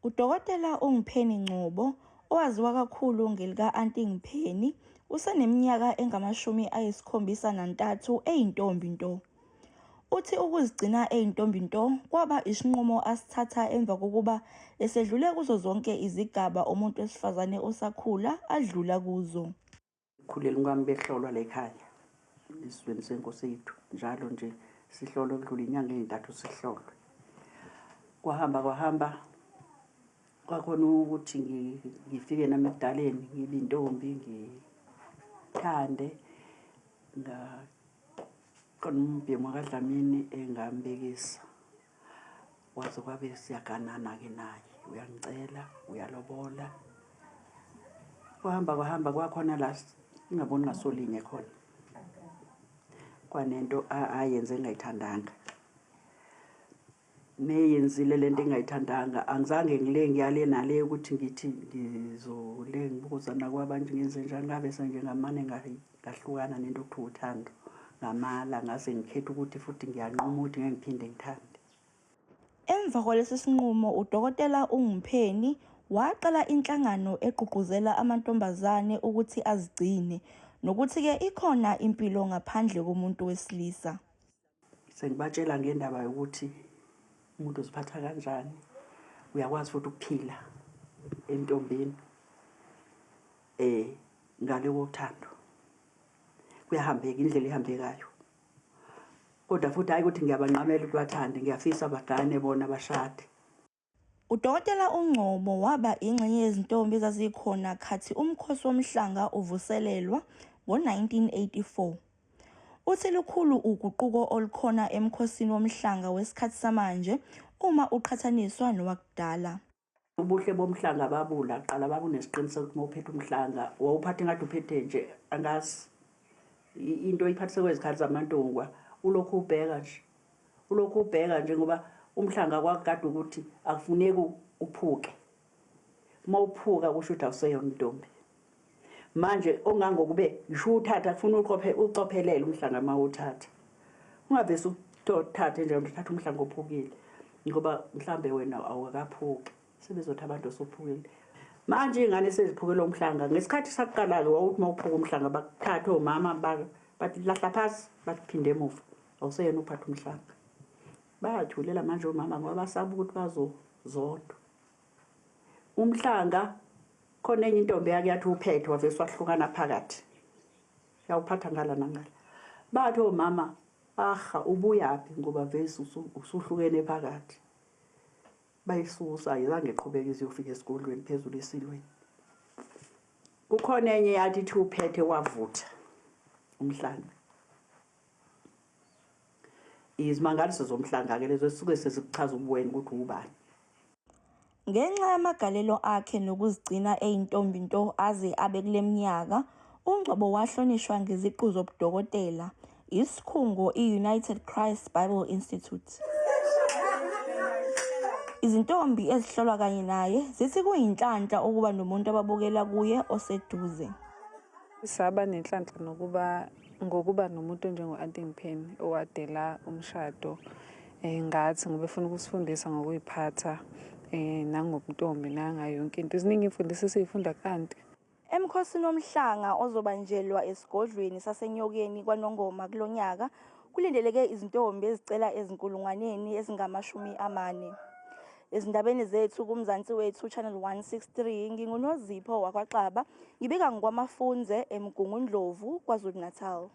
Udokotela uNgipheni Ngcobo, owaziwa kakhulu ngelika-Anti Ngipheni, useneminyaka engama-73 eyintombi nto. Uthi ukuzigcina eyintombi nto kwaba isinqumo asithatha emva kokuba esedlule kuzo zonke izigaba umuntu wesifazane osakhula adlula kuzo. Ekukhuleni kwami behlolwa la ekhaya esizweni senkosi yethu njalo nje sihlolwe kudlula inyanga ey'ntathu sihlolwe. Kwahamba kwahamba kwakhona ukuthi ngifike nami ekudaleni ngibe intombi ngithande ngakhona umbhemu wakaDlamini engambekisa. Waze kwabe siyaganana-ke naye uyangicela uyalobola. Kwahamba kwahamba kwakhona la ngingaboni ngasolinye khona. Kwanento ayenze engayithandanga. Neyenzile lento engayithandanga angizange ngile ngiyale nale ukuthi ngithi ngizole ngibuza nakwabanje ngenze njani ngabe senje ngamane ngahlukana nento okuthiwa uthando. Ngamala ngase ngikhetha ukuthi futhi ngiyanquma ukuthi ngeke ngiphinde ngithande. Emva kwalesi sinqumo uDokotela uNgipheni waqala inhlangano egqugquzela amantombazane ukuthi azigcine nokuthi-ke ikhona impilo ngaphandle komuntu wesilisa. Sengibatshela ngendaba yokuthi umuntu uziphatha kanjani, uyakwazi futhi ukuphila entombini ngale kothando. Kuyahambeka indlela ehambekayo. Kodwa futhi hhayi ukuthi ngiyabanqamela ukuthi bathande, ngiyafisa bagane bona bashade. Udokotela uNgcobo waba ingxenye yezintombi ezazikhona khathi umkhosi womhlanga uvuselelwa ngo-1984. Uthi lukhulu uguquko olukhona emkhosini womhlanga wesikhathi samanje uma uqhathaniswa nowakudala. Ubuhle bomhlanga babula kuqala babunesiqiniseko ukuthi uma uphethe umhlanga wawuphatha engathi uphethe nje angazi into oyiphathise kwezikhathi zamantungwa ulokhu ubheka nje ulokhu ubheka nje ngoba umhlanga kwakukade ukuthi akufuneki uphuke. Uma uphuka kusho ukuthi awuseyona intombi. Manje ongangokube ngisho uthatha kufuna uqophe ucophelele umhlanga uma uthatha. Ungavese uthathe nje uthatha umhlanga ophukile ngoba mhlambe wena awukaphuki. Sebezothi abantu osuphukile. Manje iy'ngane seziphukela umhlanga ngesikhathi sakuqala-ke wawuthi uma uphuka umhlanga bakuthathe omama bathi lahla phasi bakuphinde emuva awuseyena uphatha umhlanga. Bayathulela manje omama ngoba basaba ukuthi bazozondwa. Umhlanga khona enye intombi eyake yathi uphethe wavese wahlukana phakathi. Yawuphatha ngala nangala. Bathi omama aha ubuyaphi ngoba vese usuhlukene phakathi. Bayisusa ayizange iqhubeke ize iyofika esigodlweni phezulu esilweni. Kukhona enye yathi ithi uphethe wavutha umhlanga. Izimangaliso zomhlanga-ke lezo zisuke sezikuchaza ubuwena ukuthi ubani. Ngenxa yamagalelo akhe nokuzigcina eyintombi nto aze abe kule minyaka, uNgcobo wahlonishwa ngeziqu zobudokotela, isikhungo i-United Christ Bible Institute. Izintombi ezihlolwa kanye naye zithi kuyinhlanhla ukuba nomuntu ababukela kuye oseduze. Saba nenhlanhla nokuba ngokuba nomuntu onjengo-Anti Ngipheni owadela umshado ngathi ngoba efuna ukusifundisa ngokuy'phatha nangobuntombi nangayo yonke into. Ziningi iy'mfundiso esiy'funda ku-anti. Emkhosini womhlanga ozobanjelwa esigodlweni saseNyokeni kwaNongoma kulo nyaka kulindeleke izintombi ezicela ezinkulungwaneni ezingama-40. Ezindabeni zethu kuMzansi Wethu Channel 163 nginguNozipho wakwaXaba ngibika ngokwaMafunze eMgungundlovu KwaZulu-Natal.